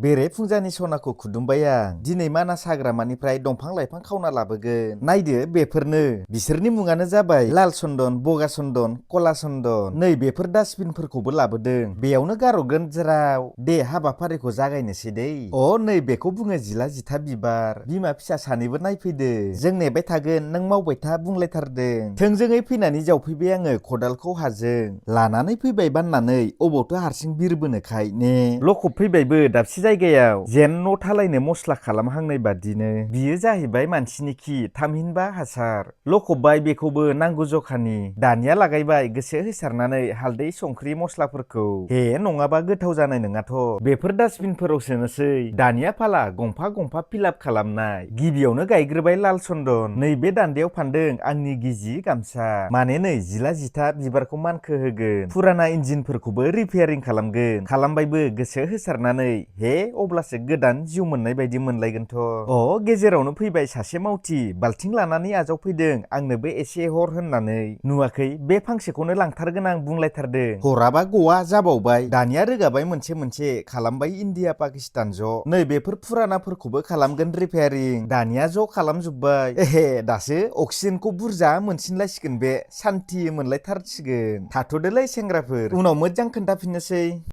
बेरे फुंजानि सनाखौ खुदुमबाय आं। दिनै मानास हाग्रामानिफ्राय दंफां लाइफां खावना लाबोगोन। नायदो बेफोरनो। बिसोरनि मुङानो जाबाय लाल चन्दन, बगा चन्दन, कला चन्दन। नै बेफोर डास्टबिनफोरखौबो लाबोदों। बेयावनो गारहरगोन ज्राव। दे हाबाफारिखौ जागायनोसै दै। नै बेखौ बुङो जिला जिथा बिबार। बिमा फिसा सानैबो नायफैदो। जों नेबाय थागोन, नों मावबाय था बुंलायथारदों। थोंजोङै फैनानै जावफैबाय आङो खदालखौ हाजों। लानानै फैबाय बाननानै अबावथो हारसिं बिरबोनोखाय ने। लखब फैबायबो दाबसे जायगायाव जेन न' थालायनो मस्ला खालामहांनाय बादिनो। बियो जाहैबाय मानसिनि खि, थामहिनबा हासार। लखबबाय बेखौबो नांगौ जखानि। दानिया लागायबाय गोसो होसारनानै हालदै संख्रि मस्लाफोरखौ। हे नङाबा गोथाव जानाय नङाथ'। बेफोर डास्टबिनफोराव सोनोसै। दानिया फाला गंफा गंफा फिलाप खालामनाय। गिबियावनो गायग्रोबाय लाल चन्दन। नैबे दान्दायाव फानदों आंनि गिजि गामसा। माने नै जिला जिथा बिबारखौ मानखो होगोन। फुराना इन्जिनफोरखौबो रिपेयारिं खालामगोन। खालामबायबो गोसो होसारनानै। हे अब्लासो गोदान जिउ मोननाय बायदि मोनलायगोनथ'। गेजेरावनो फैबाय सासे मावथि। बाल्थिं लानानै आजावफैदों आंनोबो एसे हर होननानै। नुवाखै बे फांसेखौनो लांथारगोन आं बुंलायथारदों। हराबा गवा जाबावबाय। दानिया रोगाबाय मोनसे मोनसे। खालामबाय इण्डिया पाकिस्तान ज'। नै बेफोर फुरानाफोरखौबो खालामगोन रिपेयारिं। दानिया ज' खालामजोब्बाय। दासो अक्सिजेनखौ बुरजा मोनसिनलायसिगोन बे। सान्थि मोनलायथारसिगोन। थाथ'दोलै सेंग्राफोर, उनाव मोजां खोन्थाफिननोसै।